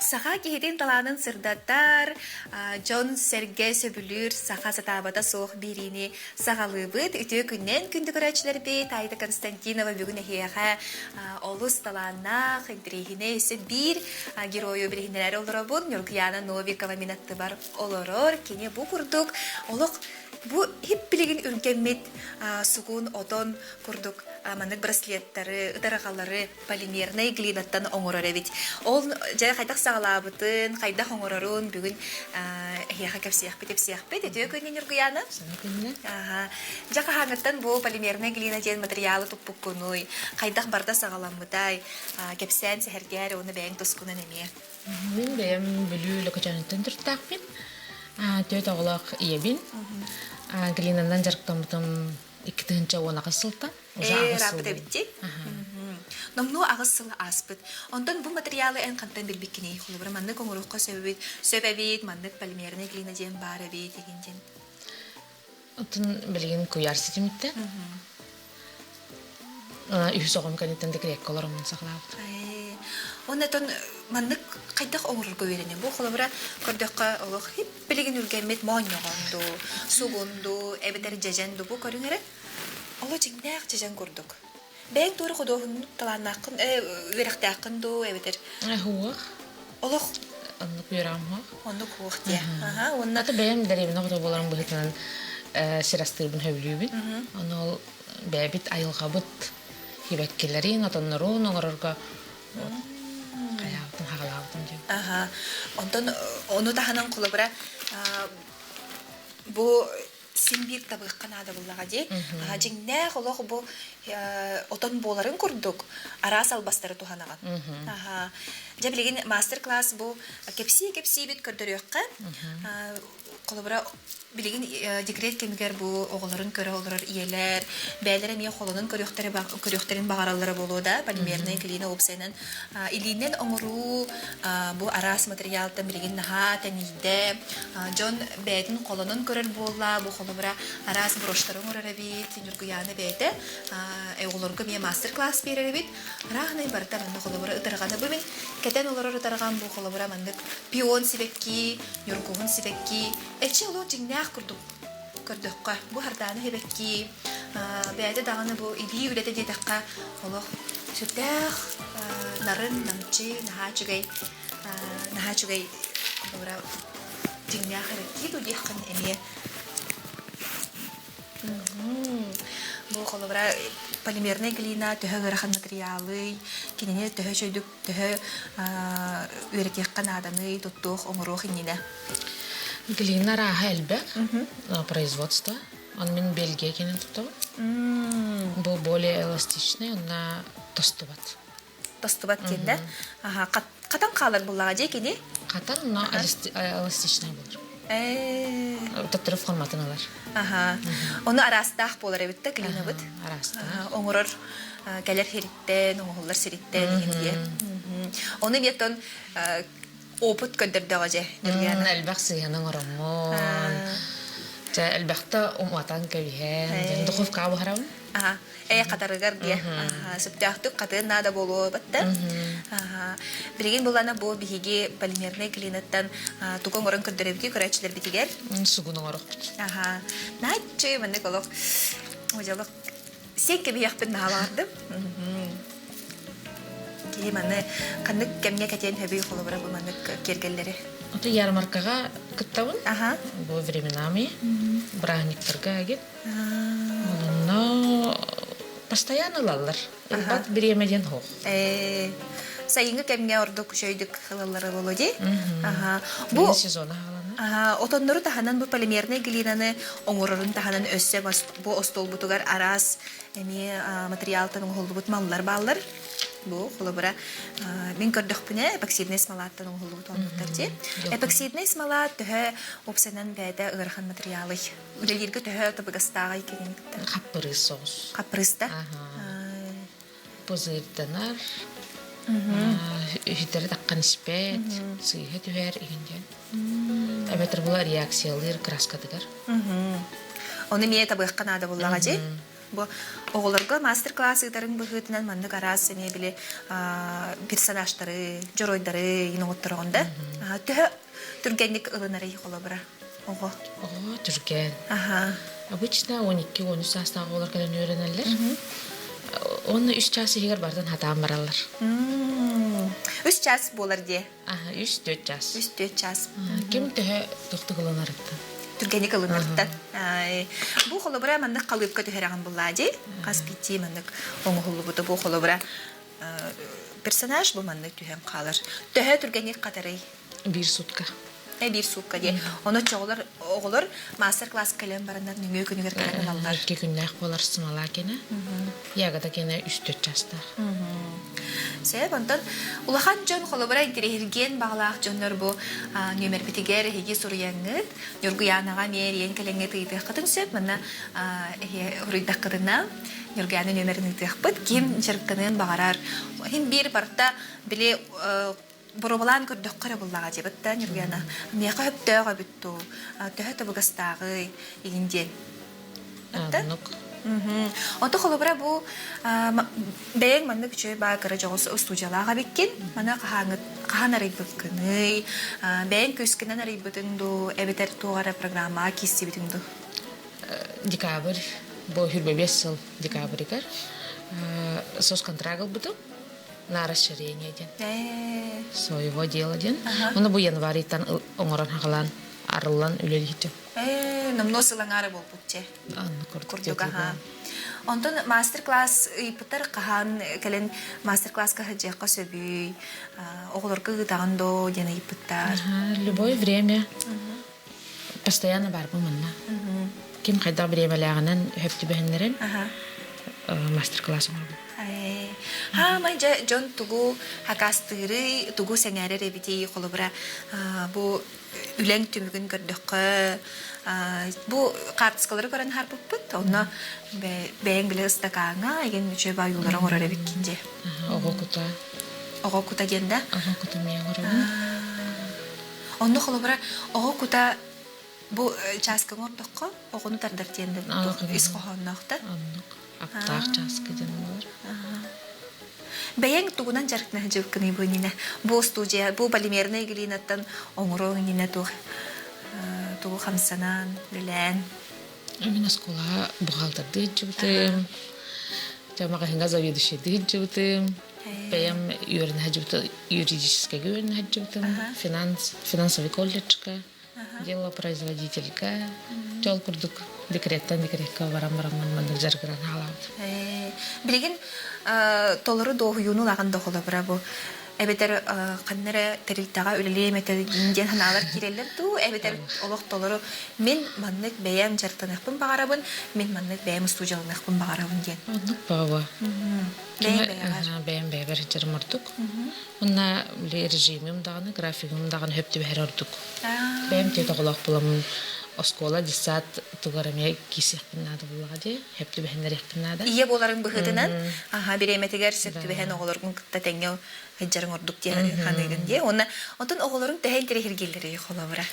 Саха киһитин талаанын сырдатар, дьон-сэргэ сөбүлүүр саха сатаабата суох биэриини саҕалыыбыт. Үтүө күннэн күндү көрөөччүлэрбит Айда Константинова бүгүн эһиэхэ олус талааннаах, интэриэһинэй өссө биир геройу билиһиннэрээри олоробун. Ньургуйаана Новикова мин аттыбар олорор. Кини бу курдук олох бу иһип билигин үргэммит сугун, отон курдук маннык браслеттары, ытарҕалары полимернай глинаттан оҥорор эбит. Ол дьэ хайдах саҕалаабытын, хайдах оҥорорун бүгүн эһиэхэ кэпсиэхпит, ипсиэхпит. Үтүө күнү Ньургуйаана. Күннэ. Дьэ хаһааҥҥыттан бу полимернай глина диэн материалы туппуккунуй, хайдах барда саҕаламмытай, кэпсээн сэһэргээр уонна бэйэҥ тускунан эмиэ. Мин бэйэм Бүлүү Лөкөчөөнүттэн төрүттээхпин. Түөрт оҕолоох ийэбин. Глинанан дьарыктаммытым 2018 сылтан. Уже Ээ, аҕыс сыл ырааппыт эбит дии. Номнуо 8 сыл ааспыт. Онтон бу материалы эн хантан билбиккиний? Холобура, маннык оҥоруохха сөп эбит, сөп эбит, маннык полимерная глина диэн баар эбит игин диэн. Оттон билигин куйаар ситимиттэн. Үһүс оҕом кэнниттэн декреккэ олороммун саҕалаабытым. Оннотон маннык хайдах оҥорорго үөрэнэ? Бу холобура көрдөххө олох хип билигин үргэммит моонньоҕон дуу, сугун дуу, эбэтэр дьэдьэн дуу бу көрүҥ эрэ Оло дьиҥнээх дьэдьэн курдук. Бэйэҥ туора худуоһунньук талааннааххын, үөрэхтээххин дуу, эбэтэр Суох. Олох Оннук үөрэҕим суох. Оннук суох диэ. Аха, уонна Ата бэйэм дэриэбинэ оҕото буоларым быһыытынан сир астыырбын сөбүлүүбүн. Ону ол бэйэбит айылҕабыт сибэккилэрин, отоннорун оҥорорго хайаабытым, хаҕалаабытым диэн. Аха. Онтон ону таһынан холобура бу син биир табыахха наада буоллаҕа дии. Дьиҥнээх олох бу отон буоларын курдук араас албастары туһанаҕын. Дьэ билигин мастер-класс бу кэпсии-кэпсиибит көрдөрүөххэ. Холобура билигин декрет кэмигэр бу оҕолорун көрө олорор ийэлэр бэйэлэрэ эмиэ холонон көрүөхтэрин баҕараллара буолуо да полимерная глина уопсайынан илиинэн оҥоруу бу араас материалтан билигин наһаа тэнийдэ. Дьон бэйэтин холонон көрөр буолла, бу холобура араас брошьтары оҥорор эбит, Ньургуйаана бэйэтэ оҕолорго эмиэ мастер-класс биэрэр эбит. Арааһынай барыта манна холобура ытарҕаны бу мин кэтэн олорор ытарҕам бу холобура маннык пион сибэкки, ньургуһун сибэкки, эчи олох дьиҥнээх курдук көрдөххө бу хардааны сибэкки бэйэтэ даҕаны бу илии үлэтэ диэтэххэ олох сүрдээх нарын, намчы, наһаа үчүгэй наһаа үчүгэй холобура дьиҥнээх эрэттии дуу диэххин эмиэ бу холобура полимерная глина төһө ыарахан матырыйаалый кинини төһө үчүгэйдик төһө үөрэтиэххэ нааданый туттуох оҥоруох иннинэ Глина арааһа элбэх производство он мин Бельгия кэнэн туттабын бу более эластичный онна тостубат тостубат диэн да хатан хаалар буллаҕа дьэ кини хатан но эластичный буолар төттөрү форматын ылар ону араастаах буолар эбит да клинабыт араастаах оҥорор кэлэр сириттэн оҥоһуллар сириттэн иһин диэ ону эмиэ опыт көрдөрдөҕө дьэ Ньургуйаана элбэх сыыһаны оҥороммун дьэ элбэхтэ уматан кэбиһэн духовкаҕа буһарабын Ээ хатарыгар диэ. Сөптөөхтүк хатыан наада буолуо батта. Билигин булана бу биһиги полимернай глинаттан тугу оҥорон көрдөрөбүтүй көрөөччүлэрбитигэр? Сугун оҥорохпут. Аха. Нааччы маннык олох олох сиэн кэбиһиэхпин наһаа баҕардым. Киһи маны ханнык кэмҥэ кэтиэн сөбүй холобура бу маннык киэргэллэри? Ото ярмаркаҕа кыттабын. Аха. Бу временами бырааһынньыктарга агит. Онно постоянно ылаллар. Ылбат бириэмэ диэн суох. Сайыҥҥы кэмҥэ ордук үчүгэйдик ылаллара буолуо дии. Бу сезона хаалана. Отоннору таһынан бу полимернай глинаны оҥорорун таһынан өссө бу остуолбутугар араас эмиэ материалтан оҥоһуллубут маллар бааллар. Бу холобура мин көрдөхпүнэ эпоксиднай смолаттан оҥоһуллубут оннуктар дии. Эпоксиднай смола төһө уопсайынан бэйэтэ ыарахан материалый? Үлэлииргэ төһө табыгастааҕый кинини кытта? Хаппырыыс соҕус. Хаппырыыста? Пузырьданар, үһүтэри таххан испэт, сыыһа түһэр игин диэн. Эбэтэр була реакциялыыр краскатыгар. Ону эмиэ табыахха наада буллаҕа дии. Бу оҕолорго мастер-класс ыытарыҥ быһыытынан маннык араас эмиэ били персонажтары, дьоруойдары иин оҥоттороҕун да? Төһө түргэнник ылынарый холобура оҕо? Оҕо түргэн. Аха. Обычно 12-13 саастаах оҕолор кэлэн үөрэнэллэр. Уонна үс чаас иһигэр барытын хатаан бараллар. Үс чаас буолар дии. Аха, үс-төрт чаас. Үс-төрт чаас. Ким төһө тохтук ылынарыттан. Түргэнник ылынарыттан. Бу холобура маннык халыыпка түһэрэҕин буллаа дии. Хас биирдии маннык оҥоһуллубута бу холобура персонаж бу маннык түһэн хаалар. Төһө түргэнник хатарый? Биир сутка. Биир суукка дии. Ону оҕолор оҕолор мастер-класс кэлэн бараннар нөҥүө күнүгэр кэлэн ылаллар. Икки күннээх буолар смола кэнэ. Ягода кэнэ үс-төрт чаастаах. Сөп, онтон улахан дьон холобура интэриэһиргиэн баҕалаах дьоннор бу нүөмэрбитигэр эһиги суруйаҥҥыт, Ньургуйаанаҕа эмиэ эрийэн кэлэҥҥит ыйытыаххытын сөп. Манна эһиги уруйдаххытына Ньургуйаана нүөмэрин ыытыахпыт. Ким дьарыктаныан баҕарар. Иһин биир барыта били боруобалаан көрдөххө эрэ буллаҕа диэбит да Ньургуйаана. Миэхэ сөптөөх эбит дуу, төһө табыгастааҕый игин диэн. Оннук. Онто холобура бу бэйэҥ маннык үчүгэй баа кыра дьоҕус устуудьалаах эбиккин. Маны хаһааҥҥыт хаһан арыйбыккыный? Бэйэҥ күүскүнэн арыйбытыҥ дуу, эбэтэр туох эрэ программаҕа киирсибитиҥ дуу? Декабрь, бу 25 сыл декабрыгар соцконтракт ылбытым. На расширение диэн. Своего дела диэн. Ону бу январьтан оҥорон хаҕалаан арыллан үлэлиһитим. Номнуо сылаҥаары буолбут дьэ. Курдук аха. Онтон мастер-класс ыйпыттар хаһан кэлэн мастер-класска сылдьыахха сөбүй, оҕолорго ыытаҕын доо диэн ыйыппыттар. Любое время постоянно барбын манна. Ким хайдах бириэмэлээҕинэн хөп түбэһиннэрэн мастер-класс оҥоробун. Хаамай дьэ дьон тугу хакастыырый, тугу сэҥээрэр эбитий холобура бу үлэҥ түмүгүн көрдөххө, бу хаартыскалары көрөн аһарбыппыт, онно бэйэҥ били ыстакааҥҥа игин үчүгэй баайуулары оҥорор эбиккин дии. Оҕо кута. Оҕо кута диэн да? Оҕо кута эмиэ оҥоробун. Онно холобура оҕо кута бу чааскы оҥордоххо оҕону тардар диэн ис хоһоонноох да? Оннук. Аптаах чааскы диэн буолар. Бэйэҥ тугунан дьарыктана сылдьыбыккыный бу иннинэ? Бу студия, бу полимернай глинаттан оҥоруоҥ иннинэ туох тугу хамсанан, үлэлээн? Мин оскуолаҕа бухгалтердыы сылдьыбытым, маҕаһыыҥҥа заведующайдыы сылдьыбытым, бэйэм үөрэнэ сылдьыбытым, юридическайга үөрэнэ сылдьыбытым, финанс, финансовый колледжка. Делопроизводительга дьол курдук декреттэн декрекка баран бараммын маннык дьарыгыран хаалаабыт. Билигин толору дуоһуйууну ылаҕын да холобура бу эбэтэр ханна эрэ тэрилтэҕэ үлэлиэм этэ диэн санаалар киирэллэр дуу эбэтэр олох толору мин маннык бэйэм дьарыктаныахпын баҕарабын мин маннык бэйэм устуудьаланыахпын баҕарабын диэн. Оннук баҕа. Бэйэм бэйэҕэр. Бэйэм бэйэбэр сылдьарым ордук. Уонна били режимим даҕаны, графигым даҕаны сөп түбэһэрэ ордук. Бэйэм тиэт оҕолоох буоламмын оскуола, детсад тугар эмиэ киирсиэхпин наада буоллаҕа дии, сөп түбэһиннэриэхпин наада. Ийэ буоларыҥ быһыытынан, аха, бириэмэтигэр сөп түбэһэн оҕолоргун кытта тэҥҥэ сылдьарыҥ ордук диэн саныыгын дии. Уонна онтон оҕолоруҥ төһө интэриэһиргииллэрий холобура?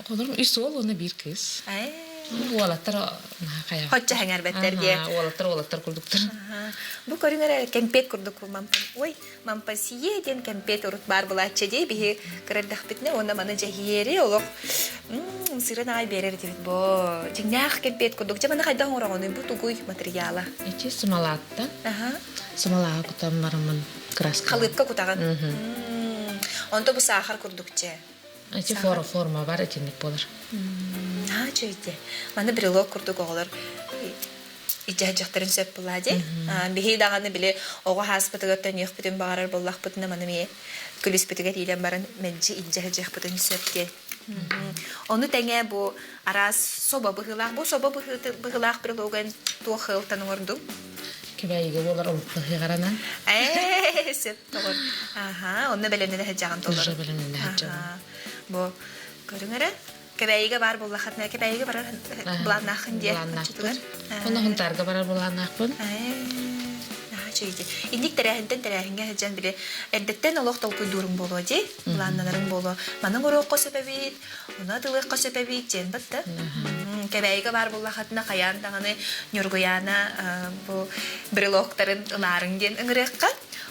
Оҕолорум үс уол уонна биир кыыс. Уолаттар хайа. Хоччо сэҥээрбэттэр диэ. Уолаттар уолаттар курдуктар. Бу көрүҥ эрэ кэмпиэт курдук ой мампасие диэн кэмпиэт урут баар булааччы дии биһи кырардахпытына уонна маны дьэһиэри олох сырын аҕай биэрэр этибит бо дьиҥнээх кэмпиэт курдук дьэ маны хайдах оҥороҕунуй бу тугуй материала Ити сымалааттан сымалааҕы кутан бараммын краска халыыпка кутаҕын онто бу саахар курдук чэ Ити форма форма бар итинник буолар. Аа үчүгэй Маны брелок курдук оҕолор ижаһдьахтарын сөп булаа дии. Биһи даҕаны били оҕо ааспытыгар төнүөхпүтүн баҕарар буоллахпытына маны эмиэ күлүспүтүгэр иилэн баран мэлдьи илдьэ сөп диэн. Ону тэҥэ бу араас собо быһыылаах. Бу собо быһыылаах брелогун туох ыалтан оҥордуҥ? Кэбээйигэ буолар олукка Ээ, сөп тоҕор. Аха, онно бэлэмнэнэ сылдьаҕын толору. Уже бэлэмнэнэ сылдьабын. Бу көрүҥ эрэ. Кэбээйигэ баар буоллаххытына, Кэбээйигэ барар былааннааххын диэ. Былааннаахпын. Онно Хунтаарга барар былааннаахпын. Үчүгэй. Инник тэрээһинтэн тэрээһиҥҥэ сылдьан били эрдэттэн олох толкуйдууруҥ буолуо дии, былааннанарыҥ буолуо. Манан оруохха сөп эбит, онно атылыахха сөп эбит диэн бат да. Кэбээйигэ баар буоллаххытына хайаан даҕаны Ньургуйаана бу брелоктарын ылаарыҥ диэн ыҥырыахха.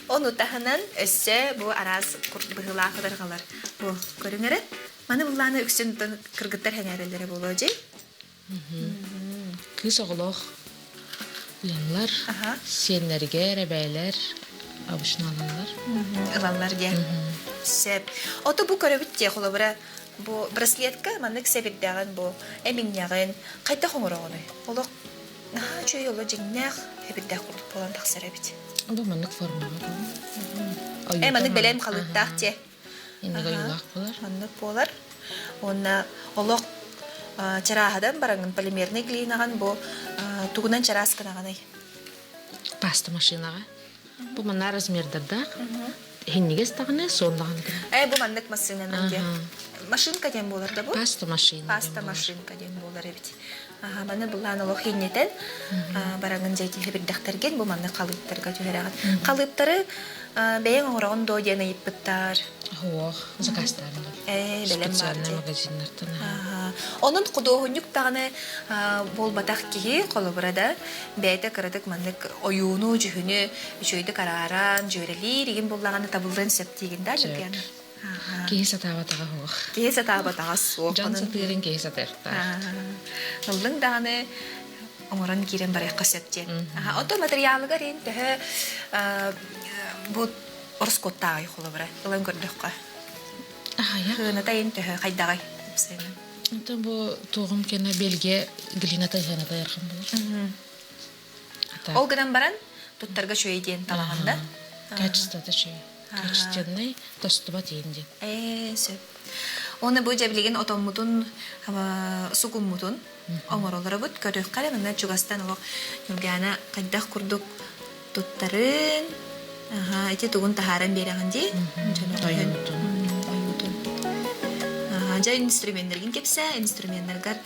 Ону таһынан өссө бу араас быһыылаах ытарҕалар бу көрүҥ эрэ. Маны буллааны үксүн кыргыттар сэҥээрэллэрэ буолуо дьи. Кыыс оҕолоох ыаллар, сиэннэригэр эбээлэр обычно ылаллар. Ылаллар диэн. Сөп. Ото бу көрөбүт дии, холобура, бу браслетка маннык сэбирдэҕин бу эминньэҕин хайдах оҥороҕунуй? Олох наһаа үчүгэй олох дьиҥнээх сэбирдэх курдук буолан тахсар эбит. Бу маннык формаҕа Э маннык бэлэм халыыптаах дьэ. Инник ойуулаах буолар. Маннык буолар. Уонна олох чарааһадан бараҥын полимерный глинаҕын бу тугунан чараас гынаҕыный? Паста машинаҕа. Бу манна размердардаах. Иһинньигэс даҕаны, суон даҕаны. Э, бу маннык массыынанан диэн. Машинка диэн буолар да бу? Паста машина. Паста машинка диэн буолар эбит. Аха, маны былаан олох ииннэтэн бараҥын дьиэтиһэ бирдэхтэргин бу маннык халыыптарга түһэрэҕин. Халыыптары бэйэҥ оҥороҕун дуо диэн ыйыппыттар. Суох, заказтаабын. Ээ, бэлэм баар Специальный магазиннартан. Онон худуоһунньук даҕаны буолбатах киһи, холобура да, бэйэтэ кыратык маннык ойууну, дьүһүнү үчүгэйдик арааран, дьүөрэлиир игин буллаҕына табыллыан сөп диигин да, Дьүргэн? Киһи сатаабатаҕа суох. Киһи сатаабатаҕа суох. Дьон сатыырын киһи сатыахтаах. Ыллыҥ даҕаны оҥорон киирэн барыахха сөп диэн. Оттон материалыгар иһин төһө бу ороскуоттааҕый холобура ылан көрдөххө? Сыаната иһин төһө хайдаҕый? Онтон бу туоҕум кэннэ бельге глината ыһыаната ыарахан буолар. Ол гынан баран туттарга үчүгэй диэн талаҕын да? Качествота үчүгэй. Качественный, тостубат иин диэн. Ээ, сөп. Уонна бу дьэ билигин отоммутун, сукуммутун оҥоролоробут. Көрүөххэ эрэ манна чугастан олох Ньургаана хайдах курдук туттарын, аха, ити тугун таһааран биэрэҕин дии? Ойуутун. Ойуутун. Дьэ инструменнэргин кэпсээ, инструменнаргар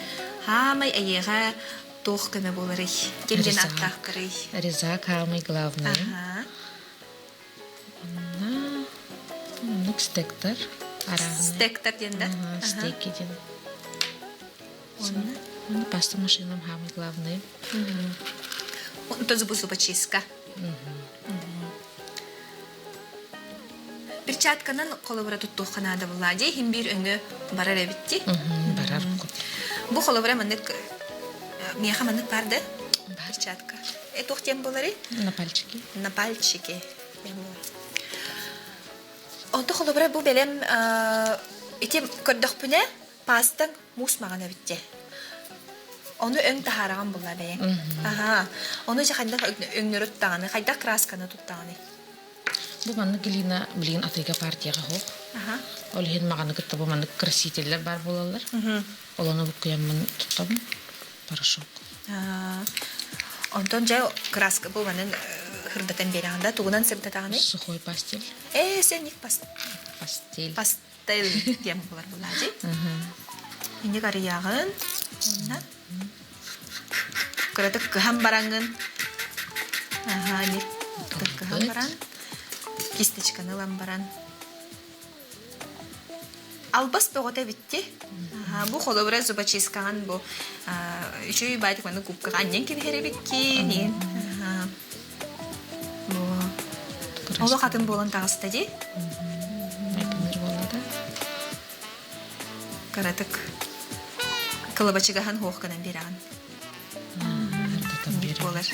хаамай эйиэхэ туох көмө буоларый? Ким диэн ааттаахтарый? Резак самый главный. Онно оннук стектар арааһынай. Стектар диэн да? Стейки диэн. Онно паста машинам самый главный. Онто зубочистка. Перчатканан холобура туттуохха наада буолла дии иһин биир өҥө барар эбит дии. Барар. Бу холобура маннык миэхэ маннык баар да перчатка. Э туох диэн буоларый? На пальчики. На пальчики. Онто холобура бу бэлэм ити көрдөхпүнэ пастаҥ муус маҕан эбит дии. Ону өҥ таһаараҕын булла бэйэҥ. Аһаа. Ону дьэ хайдах өҥнөрү туттаҕыный, хайдах красканы туттаҕыный? Бу маннык глина билигин атыыга партияҕа суох. Ол иһин маҕаны кытта бу маннык красителлэр баар буолаллар. Ол ону буккуйаммын туттабын. Порошок. Онтон дьэ краска бу манын сырдатан биэрэҕин да тугунан сырдатаҕыный? Сухой пастель. Ээ, сен пастель. Пастель. Пастель диэн буолар булаадьы. Инник арыйаҕын. Уонна Кыратык кыһан бараҥҥын, аһаа, кыһан баран, кисточканы ылан баран албас бөҕөтө эбитти. Аһаа, бу холобура зубочисткаҕын бу үчүгэй баайтык маны кубкаҕа анньан кэбиһэр эбиккин. Аһаа. Бу олох атын буолан таҕыста дии. Майгынныр буолла да. Кыратык кылабачыгаһан хуох гынан биэрэҕин. Буолар.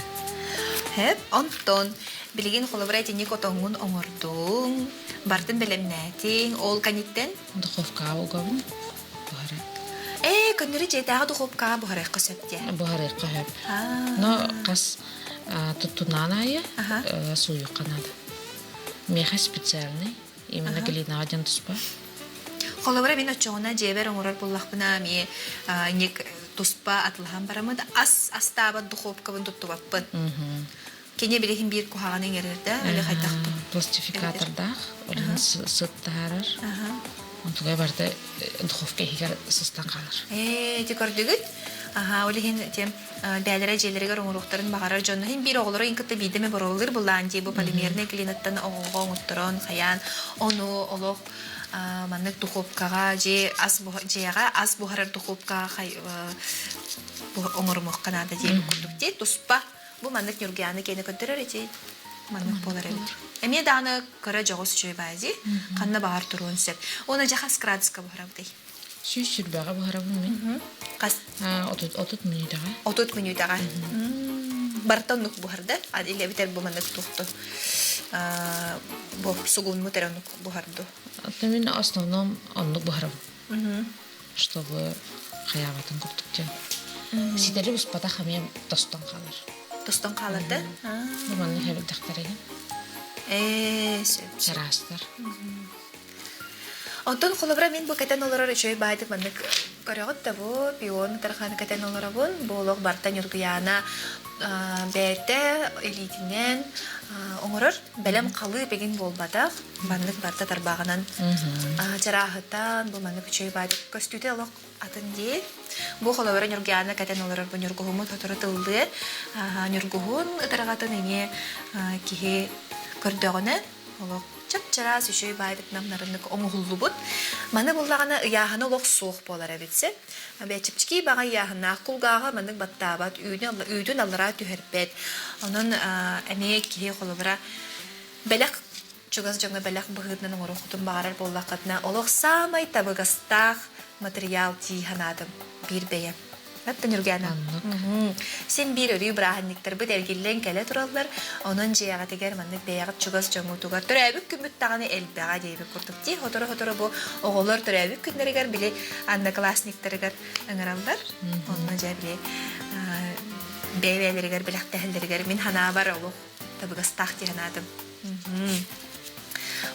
Хэп, онтон билигин холобура итинник отоҥҥун оҥордуҥ, бартын бэлэмнээтиҥ, ол кэнниттэн Духовкаҕа угабын буһара. Ээ, көннөрү дьиэтээҕи духуопкаҕа буһарыахха сөп диэ. Буһарыахха сөп. Но хас туттунаан аайы сууйуохха наада. Миэхэ специальный Именно Галинаҕа диэн туспа. Холобура мин оччоҕуна дьиэбэр оҥорор буоллахпына эмиэ ник туспа атылаһан бараммыт ас астаабат духуопкабын туттубаппын. Кини билигин биир куһаҕаны иҥэрэр да, или хайдахпын. Пластификатордаах, ол сыт таһаарар. Онтугай барыта духовка иһигэр сыстан хаалар. Ээ, ити көрдүгүт? Аха, ол иһин тем бээлэрэ дьиэлэригэр оҥоруохтарын баҕарар дьон иһин биир оҕолору ин кытта биирдэ эмэ боруобалыыр былаан дии бу полимернай глинаттан оҕоҕо оҥотторон хайаан ону олох маннык духуопкаҕа дьиэ ас дьиэҕэ ас буһарар духуопкаҕа оҥорумуохха наада диэбит курдук дии туспа бу маннык ньургуйааны киэнэ көрдөрөр ити маннык буолар эбит эмиэ даҕаны кыра дьоҕус үчүгэй баа дии ханна баҕар туруон сөп уонна дьэ хас градуска буһарабытый 120-ҕэ буһарабын мин. Хас? 30 мүнүүтэҕэ. 30 мүнүүтэҕэ. Барыта оннук буһарда. Или эбэтэр бу маннык туохту бу сугунмут эрэ оннук буһарду. Оттон мин основном оннук буһарабын. Чтобы хайаабатын курдук дьэ. Ситэри буспатах эмиэ тостон хаалар. Тостон хаалар да? Бу маннык хэбилдэхтэр Ээ, сөп. Чараастар. Онтон холобура мин бу кэтэн олорор үчүгэй баайдык маннык көрөҕүт да бу пион тарханы кэтэн олоробун. Бу олох барыта Ньургуйаана бэйэтэ илиитинэн оҥорор бэлэм халыып игин буолбатах. Маннык барыта тарбаҕынан чарааһытан бу маннык үчүгэй баайдык көстүүтэ олох атын дии. Бу холобура Ньургуйаана кэтэн олорор бу ньургуһуммут сотору тыллыа. Ньургуһун ытарҕатын эмиэ киһи көрдөҕүнэ олох чап-чараас үчүгэй баайдык намнарыннык оҥоһуллубут. Маны буллаҕына ыйааһына олох суох буолар эбит сөп. Чэпчэки баҕа ыйааһыннаах кулгааҕа маннык баттаабат, үүтүн аллараа түһэрбэт. Онон эмиэ киһи холобура бэлэх чугас дьоҥҥо бэлэх быһыытынан оҥоруоххутун баҕарар буоллаххытына олох саамай табыгастаах матырыйаал дии санаатым биир бэйэм. Оттон Ньургуйаана. Син биир өрүү бырааһынньыктарбыт эргиллэн кэлэ тураллар. Онон дьиэҕитигэр маннык бэйэҕит чугас дьоҥҥутугар төрөөбүт күммүт даҕаны элбэҕэ диэбит курдук дии. Сотору-сотору бу оҕолор төрөөбүт күннэригэр били одноклассниктарыгар ыҥыраллар. Онно дьэ били бэйэ-бэйэлэригэр бэлэхтэһэллэригэр мин санаабар олох табыгастаах дии санаатым.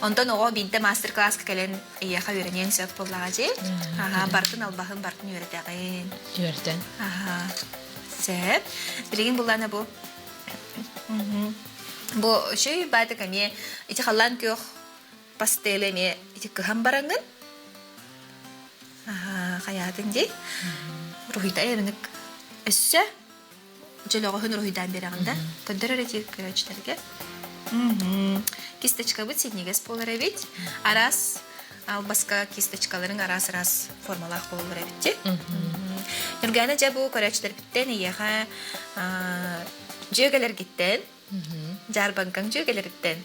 Онтон оҕо биирдэ мастер-класска кэлэн эйиэхэ үөрэниэн сөп буоллаҕа дии. Аһаа, бартын албаһын бартын үөрэтэҕин. Үөрдэн. Аһаа. Сөп. Билигин буллаана бу. Бу үчүгэй баатык эмиэ ити халлаан күөх пастель эмиэ ити кыһан бараҥҥын. Аһаа, хайаатын дии. Руһуйда эбиник өссө дьөлөҕөһүн уруһуйдаан биэрэҕин да көрдөр эрэ дии көрөөччүлэргэ кисточкабыт синньигэс буолар эбит араас албаска кисточкаларыҥ араас-араас формалаах буолаллар эбит дии Ньургуйаана дьэ бу көрөөччүлэрбиттэн эйиэхэ дьүөгэлэргиттэн дьаарбаҥкаҥ дьүөгэлэриттэн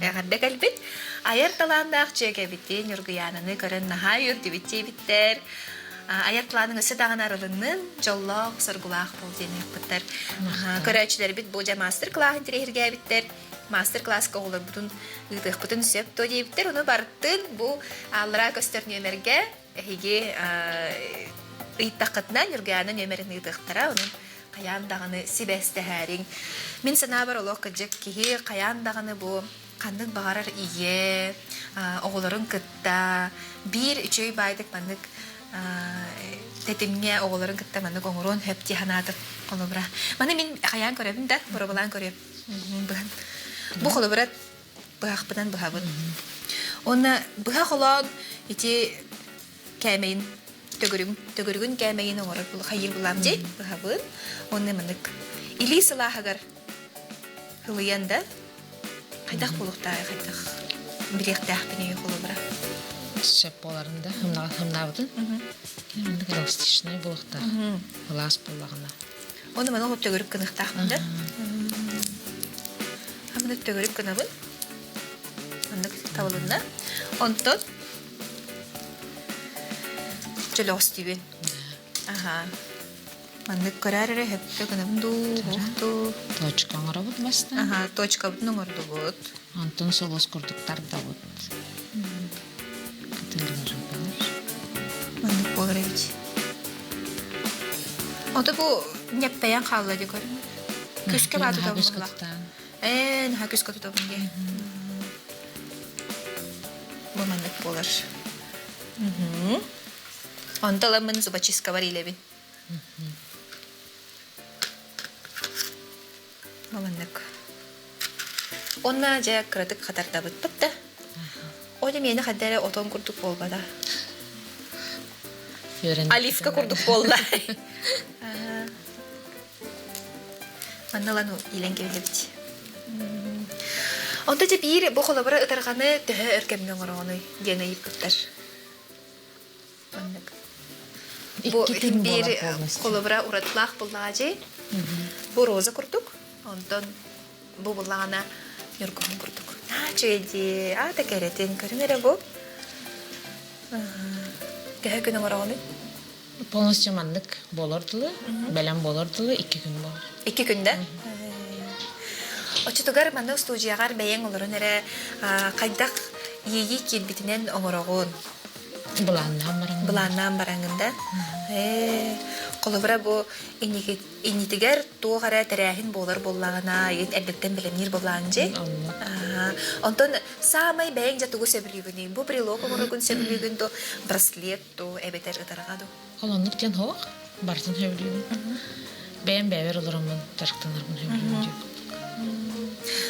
эҕэрдэ кэлбит айар талааннаах дьүөгэбитин Ньургуйаананы көрөн наһаа үөрдүбүт диэбиттэр айар талааныҥ өссө даҕаны арылыннын дьоллоох соргулаах буол диэн ыыппыттар көрөөччүлэрбит бу дьэ маастар-кылааһын интэриэһиргээбиттэр маастар-кылааска оҕолорбутун ыытыахпытын сөп дуо диэбиттэр ону барытын бу аллараа көстөр нүөмэргэ эһиги ыйыттаххытына Ньургуйаана нүөмэрин ыытыахтара онон хайаан даҕаны сибээстэһээриҥ. Мин санаабар олох кырдьык киһи хайаан даҕаны бу ханнык баҕарар ийэ оҕолорун кытта биир үчүгэй баайдык маннык тэтимҥэ оҕолорун кытта маннык оҥоруон сөп дии санаатым холобура. Маны мин хайаан көрөбүн да, боруобалаан көрүөм. Быһан. Бу холобура быһахпынан быһабын. Уонна быһа холоон ити кээмэйин төгүрүҥ төгүрүгүн кээмэйин оҥорор хайыыр булаам дии быһабын уонна маннык илии сылааһыгар ылыйан да хайдах буолуохтааҕый хайдах билиэхтээхпин өйү холобура сөп буоларын да хымнаабытын маннык эластичнай буолуохтаах ылаас буоллаҕына Оны маны ол төгүрүк гыныахтаахпын да Хаманы төгүрүк гынабын маннык табылынна онтон Чөлөҕүстүүбүн. Аһаа. Маннык көрөөр эрэ сөпкө гынабын дуу, суох дуу. Точка оҥоробут бастаан. Аһаа, точкабытын оҥордубут. Онтон солос курдук тардабыт. Кытыыларыгар. Маннык буолар эбит. Ото бу ньэппэйэн хаалла дии көрүҥ. Күскэ бааты Күскэ тутаан. Ээ, наһаа күскэ тутабын дии. Бу маннык буолар. Онто ыламмын зубочисткабар иилэбин. Бу маннык. Уонна дьэ кыратык хатардабыппыт да. Ол миэнэ ханна эрэ отон курдук буолбата. Оливка курдук буолла. Манна ылан иилэн кэбиһэбит. Онто дьэ биир бу холобура ытарҕаны төһө өр кэмҥэ оҥороҕунуй диэн ыйыппыттар. Маннык. Бу биир холобура уратылаах буллаҕа дьи. Бу роза курдук. Онтон бу буллаҕына ньургуһун курдук. Аа үчүгэй дии. Аа да кэрэтин. Көрүҥ эрэ бу. Төһө күн оҥороҕунуй? Полностью маннык буолар дылы, бэлэм буолар дылы икки күн буолар. Икки күн да? Оччотугар манна устуудьуйаҕар бэйэҥ олорон эрэ хайдах иэйии киирбитинэн оҥороҕун? Былааннаан бараҥын. Былааннаан бараҥын да? Ээ, холобура бу иннитигэр туох эрэ тэрээһин буолар буоллаҕына, эрдэттэн бэлэмниир буоллаҕыҥ дьи. Онтон саамай бэйэҥ дьэ тугу сөбүлүүгүнүй? Бу брелок оҥороргун сөбүлүүгүн дуу, браслет дуу, эбэтэр ытарҕа дуу? Ол оннук диэн суох. Барытын сөбүлүүбүн. Бэйэм бэйэбэр олороммун дьарыктанарбын сөбүлүүбүн диэбит курдук.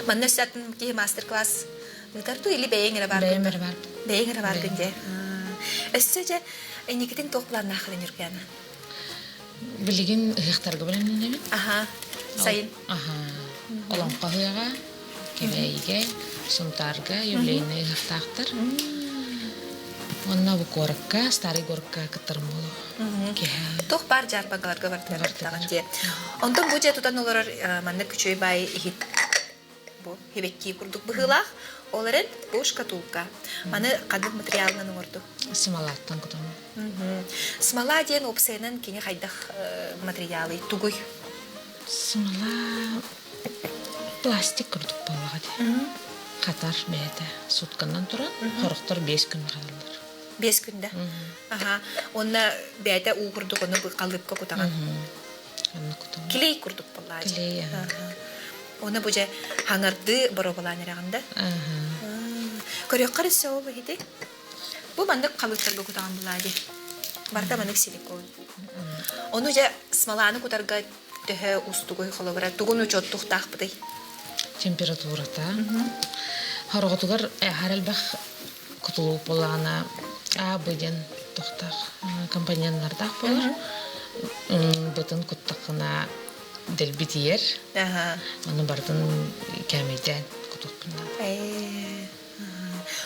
Манна өссө атын киһи мастер-класс ыытар дуу или бэйэҥ эрэ бааргын? Бэйэм эрэ баарбын. Бэйэҥ эрэ бааргын дии. Өссө дьэ инникитин туох планнааххын Ньургуяна? Билигин ыһыахтарга бэлэмнэнэбин. Аха. Сайын. Аха. Олоҥхо ыһыаҕа, Кэбээйигэ, Сунтаарга юбилейнай ыһыахтаахтар. Уонна бу куоракка, Старый горка кыттарым буолуо. Киһи. Туох баар дьаарбаҥкаларга бардылар кыттаҕын дии. Онтон бу дьиэ тутан олорор маннык үчүгэй баай иһит бу хибэккии курдук быһыылаах. Ол эрэн бу шкатулка. Маны ханнык материалынан оҥорду? Смолаттан кутаммын. Смола диэн уопсайынан кини хайдах материалый тугуй? Смола пластик курдук буоллаҕа дии. Хатар бэйэтэ сутканан туран, сорохтор 5 күн хаталлар. 5 күндэ? Аха. Уонна бэйэтэ уу курдук ону халыыпка кутаҕын. Онно кутаҕын. Клей курдук буоллаа дии. Клей, Оны бу дьэ хаҥардыы боруобалаан эрэҕин да? Көрүөххэ эрэ сөп иһити. Бу маннык халыыптарга кутаҕын булаа дии. Барыта маннык силикон. Ону дьэ смоланы кутарга төһө уустугуй холобура тугун учуоттуохтаахпытый? Температурата. Хороҕотугар аһар элбэх кутулук буоллаҕына А, Б диэн тохтоох компоненнардаах буолар. Бытын куттаххына дэлби тиийэр. Ону барытын кээмэйдээн кутуохпун наада.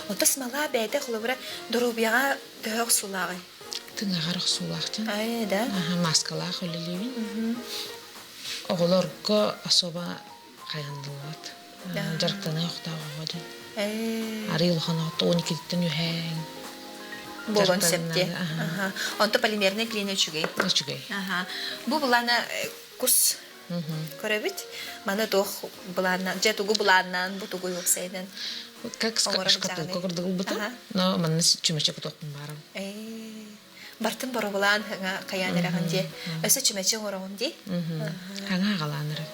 Онто смола бэйэтэ холобура доруобуйаҕа төһө охсуулааҕый? Тыҥаҕар охсуулаах дьон. Ээ, да? Маскалаах үлэлиибин. Оҕолорго особо хайаныллыбат. Дьарыктаныа охтоох оҕо дьон. Арыы улахан оҕото 12-тэн үһээн. Буолуон сөп дии. Онто полимернай глина үчүгэй. Үчүгэй. Бу былаана кус Көрөбүт. Маны туох былааннаан, дьэ тугу былааннаан, бу тугу уопсайынан Как шкатулка курдук ылбытым, но манна чүмэчи кутуохпун баарым. Бартын боробулаан хайаан эрэҕин дии. Өссө чүмэчи оҥороҕун дии. Хаҥа аҕалаан эрэ.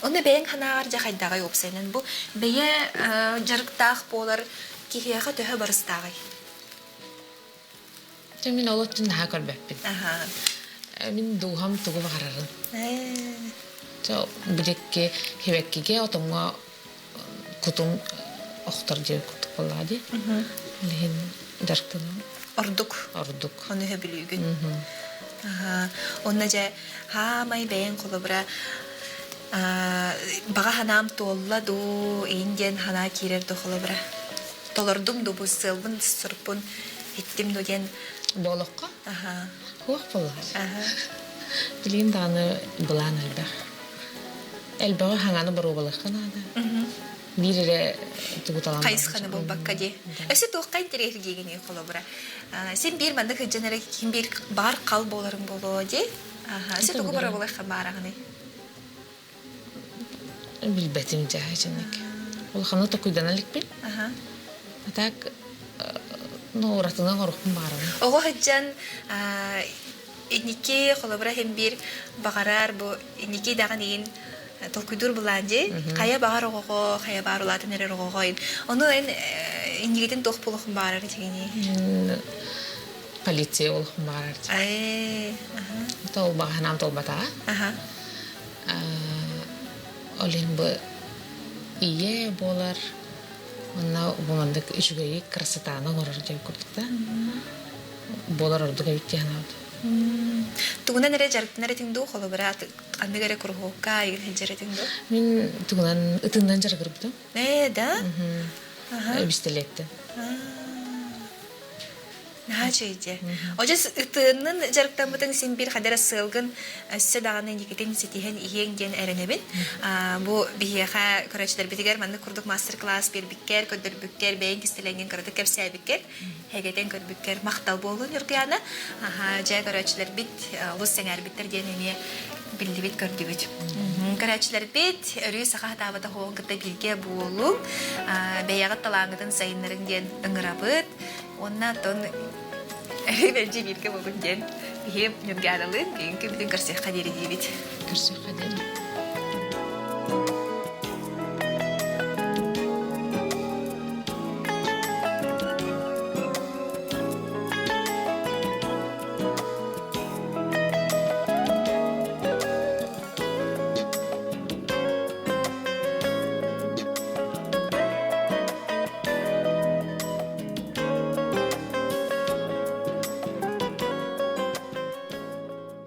Онно бэйэҥ санааҕар дьэ хайдаҕай уопсайынан бу бэйэ дьарыктаах буолар киһиэхэ төһө барыстааҕый? Дьэ мин ол өттүн наһаа көрбөппүн. Мин дууһам тугу баҕарарын. Чэ биликки хибэккигэ отоҥҥо кутум охтор диэн курдук буоллаҕа дии. Ол иһин дьарыктанабын. Ордук. Ордук. Ону сөбүлүүгүн. Онно дьэ хаамай бэйэҥ холобура баҕа санаам туолла дуу, иин диэн санаа киирэр дуу холобура. Толордум дуу бу сыалбын сорукпун иттим дуу диэн Буолуохха? Туох буоллаҕай? Билигин даҕаны былаан элбэх. Элбэҕи хаҥаны боруобалыахха наада. Биир эрэ тугу талан Хайысханы булбакка дии. Өссө туохха интэриэһиргиигиний холобура? Син биир маннык сылдьан эрэ ким биир баар хал буоларым буолуо дии. Өссө тугу боруобалыахха баараҕыный? Билбэтим дьэ итинник. Улаханнык токуйдана иликпин. А так ну уратынан оҥоруохпун баҕарабын. Оҕо сылдьан инники холобура иһин биир баҕарар бу инники даҕан иин толкуйдуур былаан дии. Хайа баҕар оҕоҕо, хайа баар улаатан эрэр оҕоҕо Ону эн иннигитин туох буолуохун баҕарар этигиний? Полиция буолуохпун баҕарар этим. Ол баҕа санаам туолбатаҕа. Ол иһин бу ийэ буолар уонна бу маннык үчүгэйи красотаны оҥорор диэн курдук да. буолар ордук эбит дии санаабытым. Тугунан эрэ дьарыктанар этиҥ дуу, холобура, ханнык эрэ куруһуокка айгын сылдьар этиҥ дуу? Мин тугунан ытыынан дьарыгырбытым. Ээ, да? Аха. Бистэлиэттэн. Наһаа үчүгэй Одьус ытыыннын дьарыктаммытыҥ син биир хадара сыалгын өссө даҕаны инникитин ситиһэн иһиэҥ диэн эрэнэбин. Бу биһиэхэ көрөөччүлэрбитигэр маннык курдук мастер-класс биэрбиккэр, көрдөрбүккэр, бэйэҥ кистэлэҥҥин кыратык кэпсээбиккэр, эгэтэн көрбүккэр махтал буоллун, Ньургуйаана. Дьэ, көрөөччүлэрбит олус сэҥээрбиттэр диэн эмиэ биллибит, көрдүбүт. Көрөөччүлэрбит өрүү саха сатаабата оһоҕун кытта бииргэ буолуҥ, бэйэҕит талааҥҥытын сайыннарыҥ диэн ыҥырабыт. Уонна оттон мэлдьи бииргэ буолун диэн биһи Ньургуйааналыын бүгүҥкү бүтүн көрсүөххэ диэри диибит. Көрсүөххэ диэри.